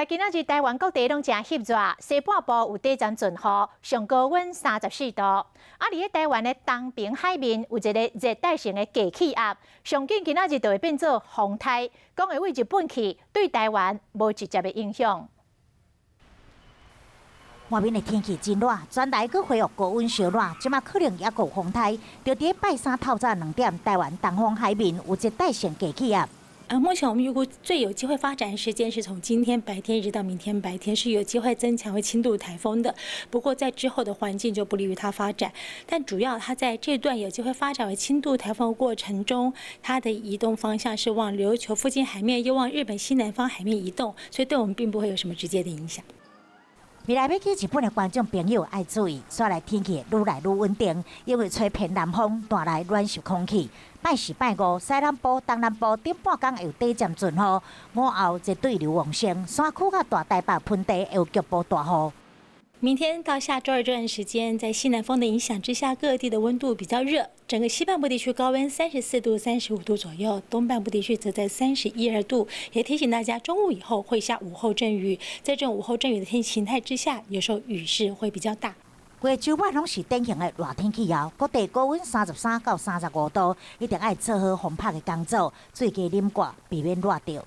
來今仔日台灣各地攏誠翕熱，西半部有短暫陣雨，上高溫34度。啊，佇咧台灣的東平海面有一个熱帶性的低氣壓，上緊今仔日就會變做風颱，講會對日本去，對台灣無直接的影響。外面的天氣真熱，轉來閣恢復高溫燒熱，這馬可能猶閣有風颱。就佇拜三透早2點，台灣東方海面有熱帶性低氣壓。目前我們預估最有機會發展時間是從今天白天一直到明天白天，是有機會增強為輕度颱風的。不過在之後的環境就不利於它發展。但主要它在這段有機會發展為輕度颱風的過程中，它的移動方向是往琉球附近海面，又往日本西南方海面移動，所以對我們並不會有什麼直接的影響。未來欲去日本的觀眾朋友愛注意，煞來天氣愈來愈穩定，因為吹偏南風帶來暖濕空氣。拜四、拜五，西南部、東南部頂半工會有短暫陣雨，午後熱對流旺盛，山區佮大台北盆地會有局部大雨。明天到下週二這段時間，在西南風的影響之下，各地的溫度比較熱。整個西半部地區高溫34度、35度左右，東半部地區則在31、2度。也提醒大家，中午以後會下午後陣雨，在這種午後陣雨的天氣形態之下，有時候雨勢會比較大。規個週末攏是典型的熱天氣候，各地高溫33到35度，一定愛做好防曬的工作，水加啉掛，避免熱著。